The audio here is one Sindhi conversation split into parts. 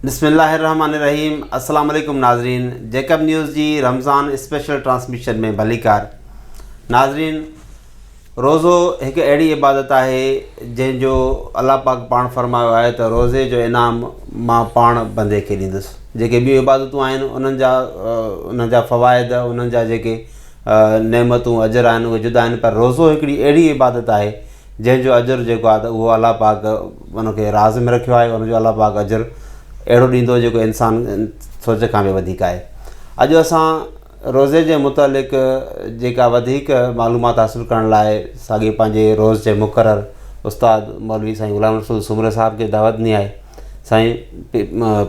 بسم الله الرحمن الرحيم السلام عليڪم ناظرين جيڪب نيوز جي رمضان اسپيشل ٽرانسميشن ۾ ڀليڪار ناظرين روزو هڪ اهڙي عبادت آهي جنهن جو الله پاڪ پاڻ فرمايو آهي ته روزي جو انعام مان پاڻ بندي کي ڏيندس جيڪي ٻيون عبادتون آهن انهن جا انهن جا فوائد انهن جا جيڪي نعمتون اجر آهن اهي جدا آهن پر روزو هڪڙي اهڙي عبادت آهي جنهن جو اجر جيڪو آهي ته اهو الله پاڪ ان کي راز ۾ رکيو آهي ان جو الله پاڪ اجر اهڙو ڏيندو جيڪو انسان سوچ کان به وڌيڪ آهي اڄ اسان روزي جي متعلق جيڪا وڌيڪ معلومات حاصل ڪرڻ لاء ساڳي پنهنجي روز جي مقرر استاد مولوي سائين غلام رسول سومري صاحب کي دعوت ڏني آهي سائين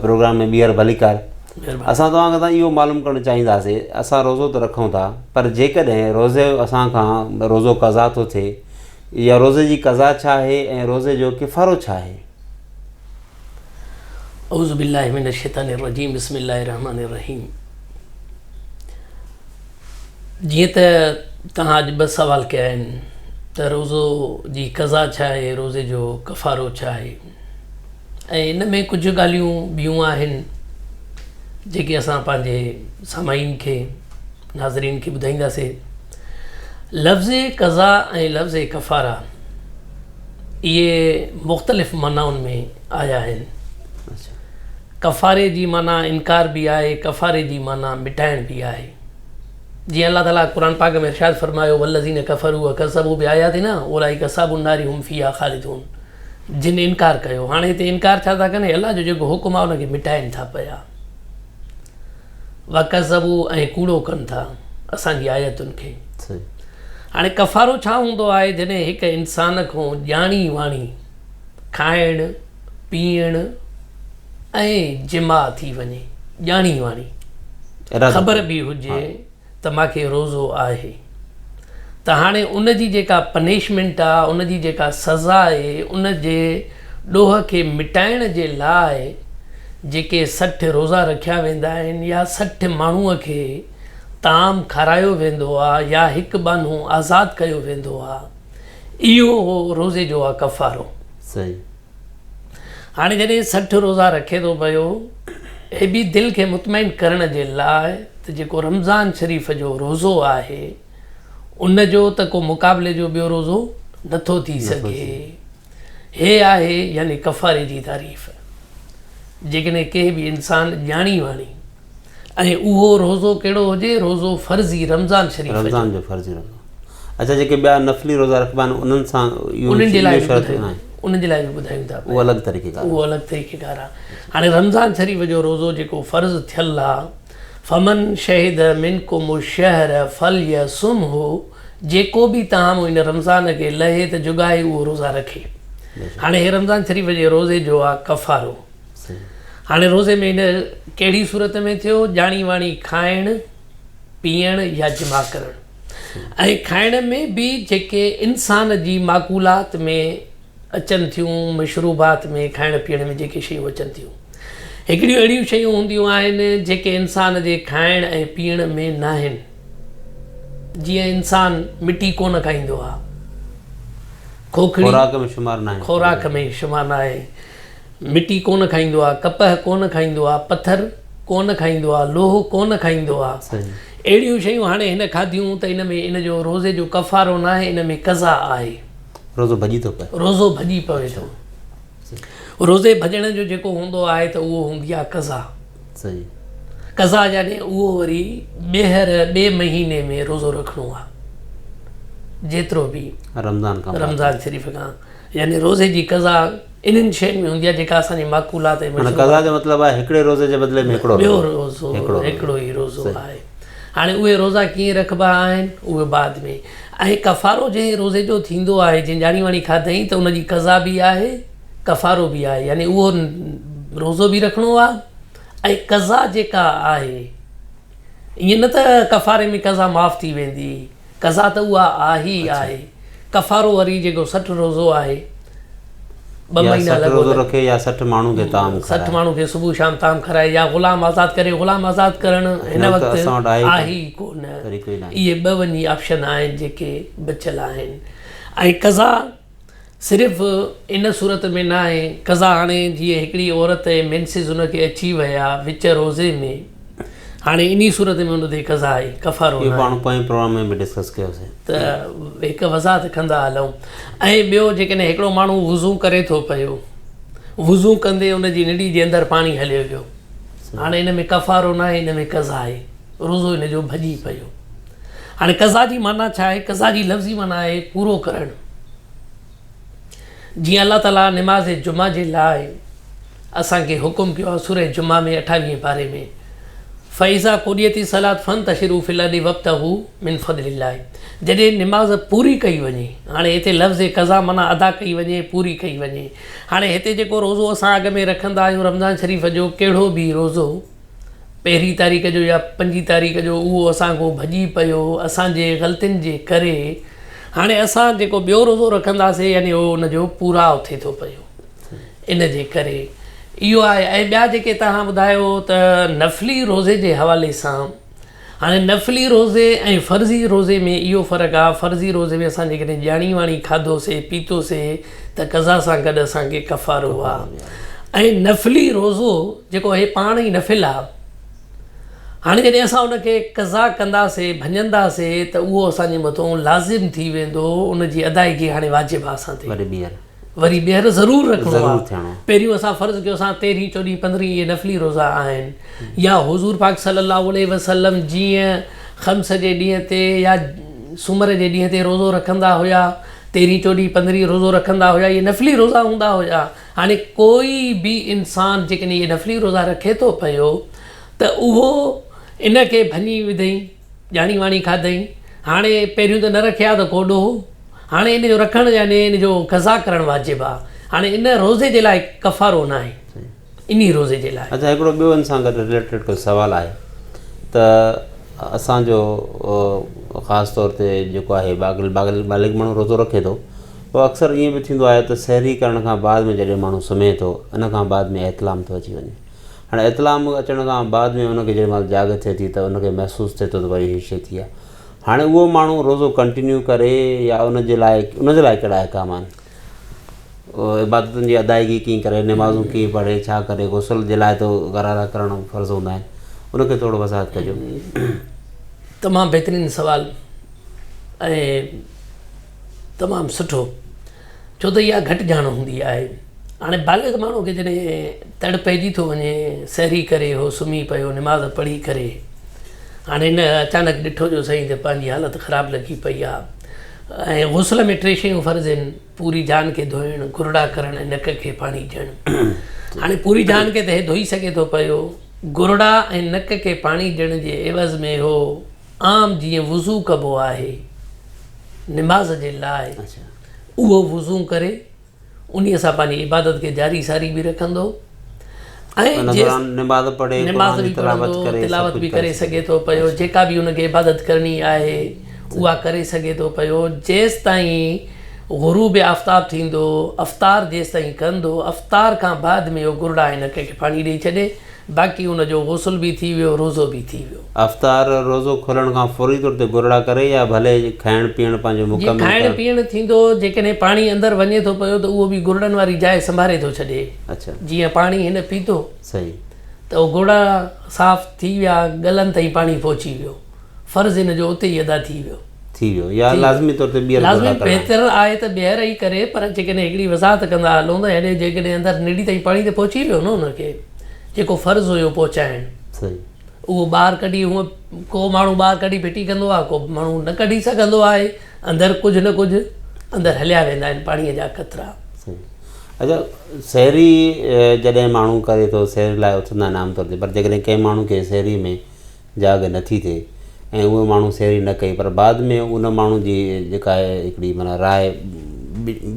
پروگرام ۾ ٻيهر ڀليڪار اسان توهان کان اهو معلوم ڪرڻ چاهينداسي اسان روزو ته رکون ٿا پر جيڪڏهن روزي اسان کان روزو قضا ٿو ٿئي يا روزي جي قضا ڇا آهي ۽ روزي جو ڪفارو ڇا آهي؟ اعوذ بالله من الشيطان الرجيم بسم الله الرحمن الرحيم جيئن ته توهان اڄ ٻه سوال ڪيا آهن ته روزو جي قضا ڇا آهي روزي جو ڪفارو ڇا آهي ۽ ان ۾ ڪجهه ڳالهيون ٻيون آهن جيڪي اسان پنهنجي سامعين کي ناظرين کي ٻڌائينداسين لفظ قضا ۽ لفظ ڪفارا اهي مختلف معنائن ۾ آيا آهن. ڪفاري جي معنيٰ انڪار به آهي، ڪفاري جي معنيٰ مٽائڻ به آهي. جيئن الله تعاليٰ قرآن پاڪ ۾ ارشاد فرمايو والذين ڪفروا وڪذبوا بآياتنا اولئڪ اصحاب النار هم فيها خالدون جن انڪار ڪيو هاڻي هتي انڪار ڇا ٿا ڪن الله جو جيڪو حڪم آهي ان کي مٽائن ٿا پيا وڪذبوا ۽ ڪوڙو ڪن ٿا اسان جي آيتن کي. هاڻي ڪفارو ڇا هوندو آهي جڏهن هڪ انسان کان ڄاڻي واڻي کائڻ پيئڻ ۽ جماع ٿي وڃي ڄاڻي واڻي خبر به هجي ته ماکي روزو آهي ته هاڻي ان جي جيڪا پنشمينٽ آ ان جي جيڪا سزا آهي ان جي ڏوهه کي مٽائڻ جي لاء جيڪي 60 روزا رکيا ويندا آهن يا 60 ماڻهوء کي طعام کارايو ويندو آ يا هڪ ٻانهو آزاد ڪيو ويندو آ اهو روزي جو آ ڪفارو. صحيح. هاڻي جڏهن 60 روزا رکي ٿو پيو هي به دل کي مطمئن ڪرڻ جي لاء ته جيڪو رمضان شريف جو روزو آهي ان جو ته ڪو مقابلي جو ٻيو روزو نٿو ٿي سگهي. هي آهي يعني ڪفاري جي تعريف. جيڪڏهن ڪنهن به انسان ڄاڻي واڻي ۽ اهو روزو ڪهڙو هجي روزو فرضي رمضان شريف جو. رمضان جو فرضي روزو. اڇا جيڪي ٻيا نفلي روزا رکبا آهن انهن سان اهو انهن جي لاء اهو شرط ناهي. انهن جي لاء به ٻڌايون ٿا اهو الڳ طريقي ڪار اهو الڳ طريقي ڪار آهي. هاڻي رمضان شريف جو روزو جيڪو فرض ٿيل آهي فمن شهد منڪم الشهر فليصمه جيڪو به توهان مون هن رمضان کي لهي ته جڳائي اهو روزا رکي. هاڻي هي رمضان شريف جي روزي جو آهي ڪفارو. هاڻي روزي ۾ هن ڪهڙي صورت ۾ ٿيو ڄاڻي واڻي کائڻ پيئڻ يا جماع ڪرڻ ۽ کائڻ ۾ به جيڪي انسان جي معقولات ۾ اچن ٿيون مشروبات ۾ کائڻ پيئڻ ۾ جيڪي شيون اچن ٿيون هڪڙيون اهڙيون شيون هونديون آهن جيڪي انسان جي کائڻ ۽ پيئڻ ۾ ناهن جيئن انسان مٽي ڪونه کائيندو آهي کوکڙي خوراڪ ۾ شمار ناهي خوراڪ ۾ شمار ناهي مٽي ڪونه کائيندو آ، ڪپهه ڪونه کائيندو آ، پٿر ڪونه کائيندو آ، لوهه ڪونه کائيندو آ. اهڙيون شيون هاڻي هن کاڌيون ته ان ۾ ان جو روزي جو ڪفارو ناهي ان ۾ قضا آهي. روزو ڀڄي ٿو پئي. روزو ڀڄي پوي ٿو. روزي ڀڄڻ جو جيڪو هوندو آهي ته اهو هوندي آ قضا. قضا يعني اهو وري ٻيهر ٻئي مهيني ۾ روزو رکڻو آ. جيترو به رمضان کان رمضان شريف کان يعني روزي جي قضا انهن شين ۾ هوندي آهي جيڪا اسان جي معقولات ۽ معنيٰ قضا جو مطلب آهي هڪڙي روزي جي بدلي ۾ هڪڙو ٻيو روزو هڪڙو ئي روزو آهي. هاڻي اهي روزا ڪيئن رکبا آهن اهي بعد ۾. ۽ ڪفارو جنهن روزي جو ٿيندو آهي جنهن ڄاڻي واڻي کاڌائين ته ان جي قضا به آهي ڪفارو به آهي يعني اهو روزو به رکڻو آهي ۽ قضا جيڪا آهي ائين نه ته ڪفاري ۾ قضا معاف ٿي ويندي. قضا ته اها آهي ئي آهي. ڪفارو وري جيڪو 60 روزو آهي ٻه يا مهينا 60 لڳو روزو ته رکي يا 60 ماڻهو کي طعام 60 کارائي. ماڻهو کي صبح شام طعام کارائي يا غلام آزاد ڪري. غلام آزاد ڪرڻ هن هن وقت وقت اسان وٽ آهي آهي ئي ڪو نه. طريقو ئي ناهي. اهي ٻه وڃي آپشن آهن جيڪي بچيل آهن ۽ قضا. صرف ان صورت ۾ ناهي قضا هاڻي جيئن هڪڙي عورت ۽ مينسز ان کي اچي ويا وچ روزي ۾ هاڻي انهي صورت ۾ ان تي قضا آهي ڪفارو اهو ناهي. پاڻ پوئين پروگرام ۾ به ڊسڪس ڪيوسين. ته هڪ وضاحت ڪندا هلون ۽ ٻيو جيڪڏهن هڪڙو ماڻهو وضو ڪري ٿو پيو وضو ڪندي ان جي نڙي جي اندر پاڻي هليو ويو هاڻي ان ۾ ڪفارو ناهي ان ۾ قضا آهي روزو ان جو ڀڄي پيو هاڻي قضا جي معنيٰ ڇا آهي؟ قضا جي لفظي معنيٰ آهي پورو ڪرڻ. جيئن الله تعاليٰ نماز جمعه جي لاء اسان کي حڪم ڪيو آهي سورة جمعه ۾ اٺاويهين پاري ۾ فاذا قضيت الصلاة فانتشروا في الارض وابتغوا من فضل الله جڏهن نماز پوري ڪئي وڃي هاڻي هتي لفظ قضا معنيٰ ادا ڪئي وڃي پوري ڪئي وڃي هاڻي هتي جيڪو روزو اسان اڳ ۾ رکندا آهيون رمضان شريف جو ڪهڙو به روزو پهرين تاريخ جو يا پنجين تاريخ جو اهو اسان کان ڀڄي پيو اسان جي غلطين جي ڪري هاڻي اسان جيڪو ٻيو روزو رکنداسي يعني اهو ان جو پورائو ٿئي ٿو پيو ان جي ڪري اهو آهي ۽ ٻيا جيڪي توهان ٻڌايو ته نفلي روزي جي حوالي سان هاڻي نفلي روزي ۽ فرضي روزي ۾ اهو فرق آهي فرضي روزي ۾ اسان جيڪڏهن ڄاڻي واڻي کاڌوسي پيتوسي ته قضا سان گڏ اسان کي ڪفارو آهي ۽ نفلي روزو جيڪو هي پاڻ ئي نفل آهي هاڻي جڏهن اسان ان کي قضا ڪنداسي ڀڃنداسي ته اهو اسان جي مٿون لازم ٿي ويندو ان جي ادائگي هاڻي واجب آهي اسان تي وري ٻيهر وري ٻيهر ضرور رکڻو ضرور آهي. ٿيڻو. پهريون اسان فرض ڪيو اسان تيرهين چوڏهين پندرهين اهي نفلي روزا آهن يا حضور پاڪ صلي الله عليه وسلم جيئن خمس جي ڏينهن تي يا سومر جي ڏينهن تي روزو رکندا هيا تيرهين چوڏهين پندرهين روزو رکندا هيا اهي نفلي روزا هوندا هيا هاڻي ڪوئي به انسان جيڪڏهن اهي نفلي روزا رکي ٿو پيو ته اهو ان کي ڀڃي وڌئين ڄاڻي واڻي کاڌئين. هاڻي پهريون ته نه رکي ها ته ڪو ڏوهه هو. هاڻي ان جو رکڻ يعني ان جو قضا ڪرڻ واجب آ. هاڻي ان روزي جي لاء ڪفارو ناهي. انهي روزي جي لاء. اڇا هڪڙو ٻيو ان سان گڏ رليٽيڊ ڪو سوال آهي ته اسان جو خاص طور تي جيڪو آهي باغل باغل بالغ ماڻهو روزو رکي ٿو پوء اڪثر ائين به ٿيندو آهي ته سحري ڪرڻ کان بعد ۾ جڏهن ماڻهو سمهي ٿو ان کان بعد ۾ احتلام ٿو اچي وڃي هاڻي احتلام اچڻ کان بعد ۾ ان کي جيڏي مهل جاڳ ٿئي ٿي ته ان کي محسوس ٿئي ٿو ته ڀئي هي شيء ٿي آهي. هاڻي اهو ماڻهو روزو ڪنٽينيو ڪري يا ان جي لاء ان جي لاء ڪهڙا احڪام آهن؟ عبادتن جي ادائگي ڪيئن ڪري، نمازون ڪيئن پڙهي، ڇا ڪري، غسل جي لاء ته غرارا ڪرڻ فرض هوندا آهن، ان کي ٿورو وضاحت ڪجو. تمام بهترين سوال ۽ تمام سٺو. ڇو ته اها گهٽ ڄاڻ هوندي آهي. هاڻي بالغ ماڻهو کي جڏهن تڙ پئجي ٿو وڃي، سحري ڪري هو سمهي پيو نماز پڙهي ڪري هاڻي هن اچانڪ ڏٺو جو سائين ته پنهنجي حالت خراب لڳي پئي آهي ۽ غسل ۾ ٽي شيون فرض آهن پوري جان کي ڌوئڻ، گرڙا ڪرڻ ۽ نڪ کي پاڻي ڏيڻ. هاڻي پوري جان کي ته هي ڌوئي سگهي ٿو پيو، گرڙا ۽ نڪ کي پاڻي ڏيڻ جي عيوض ۾ هو عام جيئن وضو ڪبو آهي نماز جي لاء اهو وضو ڪري انهي سان پنهنجي عبادت کي جاري ساري به رکندو ۽ نماز پڙهي نماز به پڙهندو تلاوت به ڪري سگهي ٿو پيو جيڪا به ان کي عبادت ڪرڻي آهي اها ڪري سگهي ٿو پيو جيستائين غروب آفتاب ٿيندو افطار جيستائين ڪندو افطار کان بعد ۾ اهو گرڙا ۽ نڪ کي پاڻي ڏئي ڇڏي باقي ان جو غسل به ٿي ويو روزو به ٿي ويو. افطار، روزو کولڻ کان فوري طور تي گرڙا ڪري يا ڀلي کائڻ پيئڻ پنهنجو جي مڪمل کائڻ ڪرڻ. پيئڻ ٿيندو جيڪڏهن پاڻي اندر وڃي ٿو پيو ته اهو به گرڙن واري جاء سنڀاري ٿو ڇڏي. اڇا. جيئن پاڻي هن پيتو. صحيح. ته اهو گرڙا صاف ٿي ويا ڳلن تائين پاڻي پهچي ويو. فرض هن جو اتي ئي ادا ٿي ويو. ٿي ويو يا لازمي طور تي ٻيهر لازمي گرڙا ڪرڻا. بهتر آهي ته ٻيهر ئي ڪري پر جيڪڏهن هڪڙي وضاحت ڪندا هلون ته هيڏي جيڪڏهن اندر نڙي تائين پاڻي ته پهچي ويو نه ان کي جيڪو فرض هيو پهچائڻ صحيح. اهو ٻاهر ڪڍي هونء ڪو ماڻهو ٻاهر ڪڍي ڦٽي ڪندو آهي ڪو ماڻهو نه ڪڍي سگهندو آهي اندر ڪجهه نه ڪجهه اندر هليا ويندا آهن پاڻي جا قطرا. صحيح اچا سحري جڏهن ماڻهو ڪري ٿو سحري لاء اٿندا آهن عام طور تي پر جيڪڏهن ڪنهن ماڻهو کي سحري ۾ جاڳ نه ٿي ٿئي ۽ اهو ماڻهو سحري نه ڪئي پر بعد ۾ ان ماڻهو جي جيڪا آهي هڪڙي معنيٰ راء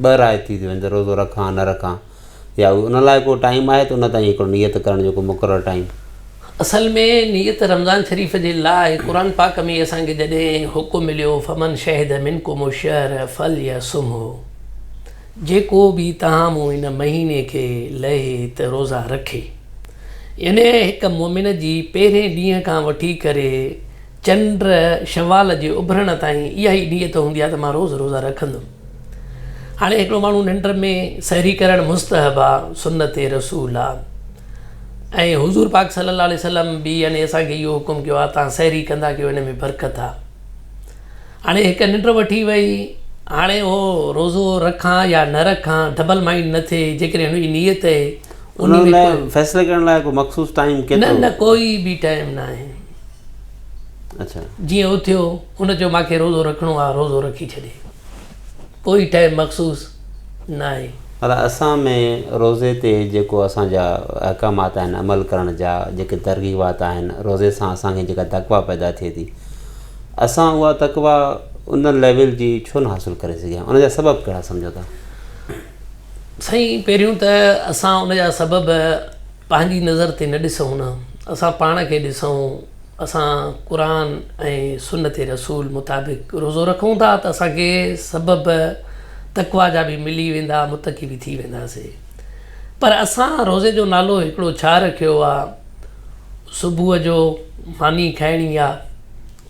ٻه راء ٿي ٿي وڃي ته روزو رکان نه رکان يا ان لاء ڪو ٽائيم آهي ته ان تائين هڪڙو نيت ڪرڻ جو ڪو مقرر ٽائيم. اصل ۾ نيت رمضان شريف جي لاء قرآن پاڪ ۾ اسان کي جڏهن حڪم مليو فمن شهد منڪم الشهر فليصمه جيڪو به توهان مون ان مهيني کي لهي ته روزا رکي. يعني هڪ مؤمن جي پهرين ڏينهن کان وٺي ڪري چنڊ شوال جي اڀرڻ تائين اها ئي نيت هوندي آهي ته مان روز روزا رکندم. هاڻي هڪڙو ماڻهو ننڊ ۾ سحري ڪرڻ مستحب آ، سنت رسول آ ۽ حضور پاڪ صلي الله عليه وسلم به يعني اسان کي اهو حڪم ڪيو آ تان سحري ڪندا ڪيو ان ۾ برڪت آ. هاڻي هڪ ننڊ وٺي وئي، هاڻي اهو روزو رکان يا نه رکان، ڊبل مائنڊ نه ٿئي، جيڪڏهن هن جي نيت اهي ان لاء فيصلي ڪرڻ لاء ڪو مخصوص ٽائيم ڪيترو؟ نه نه ڪوئي به ٽائيم ناهي. اڇا. جيئن اٿيو هن چيو مانکي روزو رکڻو آ روزو رکي ڇڏي. ڪوئي ٽائيم مخصوص ناهي. پر اسان ۾ روزي تي جيڪو اسان جا احڪامات آهن عمل ڪرڻ جا جيڪي ترغيبات آهن روزي سان اسان کي جيڪا تقويٰ پيدا ٿئي ٿي اسان اها تقويٰ ان ليول جي ڇو نه حاصل ڪري سگهيا آهيون ان جا سبب ڪهڙا سمجهو ٿا؟ سائين پهريون ته اسان ان جا سبب پنهنجي نظر تي نه ڏسون نه اسان پاڻ کي ڏسون اسان قرآن ۽ سنت رسول مطابق روزو رکون ٿا ته اسان کي سبب تقويٰ جا به ملي ويندا متقي به ٿي وينداسي پر اسان روزي جو نالو هڪڙو ڇا رکيو آ صبح جو ماني کائڻي آ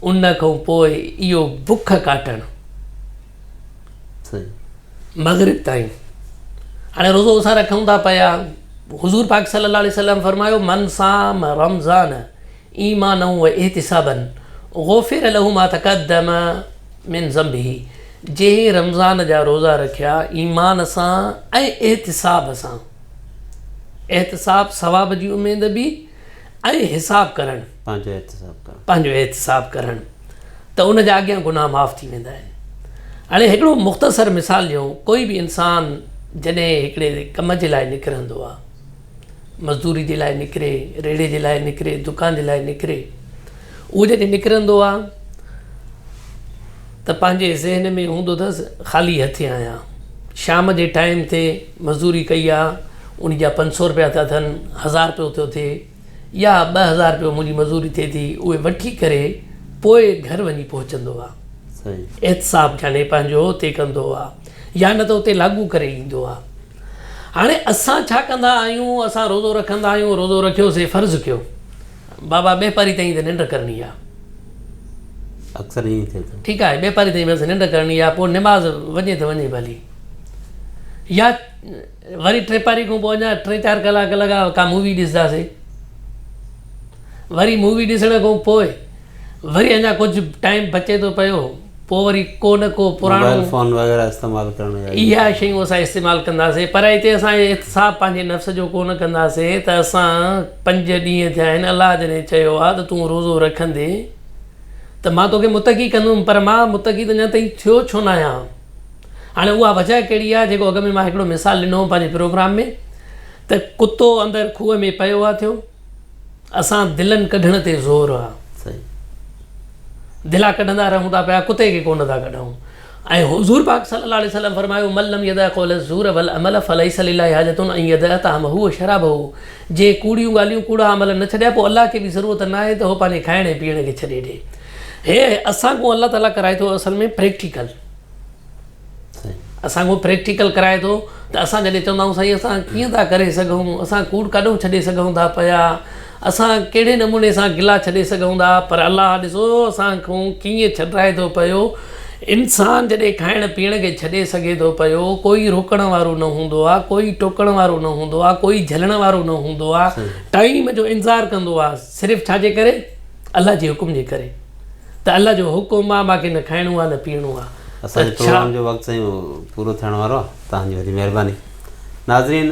ان کان پوء اهو بک ڪاٽڻ مغرب تائين هاڻي روزو اسان رکون ٿا پيا حضور پاڪ صلي الله عليه وسلم فرمايو من صام رمضان ايمانا و احتسابا غفر له ما تقدم من ذنبه جنهن رمضان جا روزا رکيا ايمان سان ۽ احتساب سان احتساب ثواب جي اميد به ۽ حساب ڪرڻ پنهنجو احتساب ڪرڻ پنهنجو احتساب ڪرڻ ته ان جا اڳيان گناهه معاف ٿي ويندا آهن. هاڻي هڪڙو مختصر مثال ڏيون، ڪوئي به انسان جڏهن هڪڙي ڪم جي لاء نڪرندو آهي، مزدوري جي لاء نڪري، ريڙهي جي لاء نڪري، دڪان جي لاء نڪري، اهو جڏهن نڪرندو آهي ته پنهنجي ذهن ۾ هوندو اٿس خالي هٿين آهيان، شام جي ٽائيم تي مزدوري ڪئي آهي، ان جا 500 رپيا ٿيا اٿن، هزار رپيو ٿيو ٿئي، يا 2000 رپيو منهنجي مزوري ٿئي ٿي اهي وٺي ڪري پوء گهر وڃي پهچندو آ. احتساب يعني پنهنجو اتي ڪندو آ يا نه ته اتي لاڳو ڪري ايندو آ. هاڻي اسان ڇا ڪندا آهيون اسان روزو رکندا آهيون روزو رکيوسي فرض ڪيو بابا ٻيپاري تائين ته ننڊ ڪرڻي آ. اڪثر ائين ٿئي ٿو. ٺيڪ آهي ٻيپاري تائين بس ننڊ ڪرڻي آ پوء نماز وڃي ته وڃي ڀلي يا وري ٽيپاري کان پوء اڃا ٽي چار ڪلاڪ لڳا ڪا مووي ڏسنداسي وري مووي ڏسڻ کان پوء وري اڃا ڪجهه ٽائيم بچي ٿو پيو پوء وري ڪو نه ڪو پراڻو موبائل فون وغيره استعمال ڪرڻ جا اها شيون اسان استعمال ڪنداسي پر هتي اسان احتساب پنهنجي نفس جو ڪو نه ڪنداسي ته اسان پنج ڏينهن ٿيا آهن الله جڏهن چيو آهي ته تون روزو رکندي ته مان توکي متقي ڪندم پر مان متقي ته اڃا تائين ٿيو ڇو نه آهيان هاڻي اها وجهه ڪهڙي آهي جيڪو اڳ ۾ مان هڪڙو مثال ڏنو هو پنهنجي پروگرام ۾ ته ڪتو اندر کوهه ۾ پيو آ ٿيو اسان دلن ڪڍڻ تي زور آ دلا ڪڍندا رهون ٿا پيا ڪتي کي ڪونه ٿا ڪڍون ۽ حضور پاڪ صلي الله عليه وسلم فرمايو من لم يدع قول الزور والعمل فليس لله حاجت ان يدع طعامه وشرابه جنهن ڪوڙيون ڳالهيون ڪوڙا عمل نه ڇڏيا پوء الله کي به ضرورت ناهي ته هو پنهنجي کائڻ ۽ پيئڻ کي ڇڏي ڏي هي اسان کان الله تعالي ڪرائي ٿو اصل ۾ پريڪٽيڪل اسان کان پريڪٽيڪل ڪرائي ٿو ته اسان جڏهن چوندا آهيون سائين اسان ڪيئن ٿا ڪري سگهون اسان ڪوڙ ڪاڏو ڇڏي سگهون ٿا پيا اسان ڪهڙي نموني سان گلا ڇڏي سگهون ٿا پر الله ڏسو اسان کان ڪيئن ڇڏرائي ٿو پيو انسان جڏهن کائڻ پيئڻ کي ڇڏي سگهي ٿو پيو ڪوئي روڪڻ وارو نه هوندو آهي ڪوئي ٽوڪڻ وارو نه هوندو آهي ڪوئي جهلڻ وارو نه هوندو آهي ٽائيم جو انتظار ڪندو آهي صرف ڇا جي ڪري الله جي حڪم جي ڪري ته الله جو حڪم آ مان کي نه کائڻو آ نه پيئڻو آ. اسان جي پروگرام جو وقت سائين پورو ٿيڻ وارو آ توهان جي وڏي مهرباني ناظرين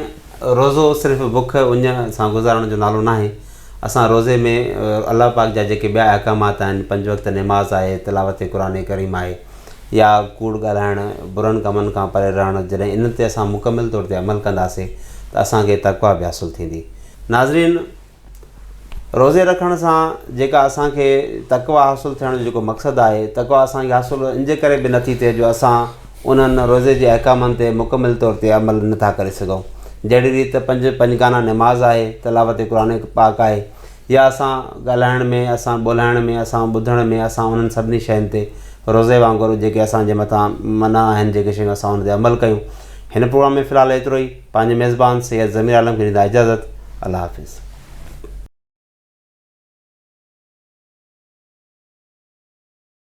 روزو صرف بک اڃ سان گذارڻ جو نالو ناهي اسان روزي ۾ الله پاڪ جا جيڪي ٻيا احڪامات آهن پنج وقت نماز آهي تلاوت قرآن ڪريم آهي يا ڪوڙ ڳالهائڻ برن ڪمن کان پري رهڻ جڏهن انهن تي اسان مڪمل طور تي عمل ڪنداسين ته اسان کي تقويٰ به حاصل ٿيندي ناظرين روزي رکڻ سان جيڪا اسان کي تقويٰ حاصل ٿيڻ جو جيڪو مقصد آهي، تقويٰ اسان کي حاصل ان جي ڪري به نٿي ٿئي جو اسان انهن روزي جي احڪامن تي مڪمل طور تي عمل نٿا ڪري سگهون. جهڙي ريت پنج پنجگانا نماز آهي، تلاوت قرآن پاڪ آهي يا اسان ڳالهائڻ ۾ اسان ٻولهائڻ ۾ اسان ٻڌڻ ۾ اسان انهن سڀني شين تي روزي وانگر جيڪي اسان جي مٿان منع آهن جيڪي شيون اسان ان تي عمل ڪيون. هن پروگرام ۾ في الحال ايترو ئي. پنهنجي ميزبان سيد ضمير عالم کي ڏيندا اجازت. الله حافظ.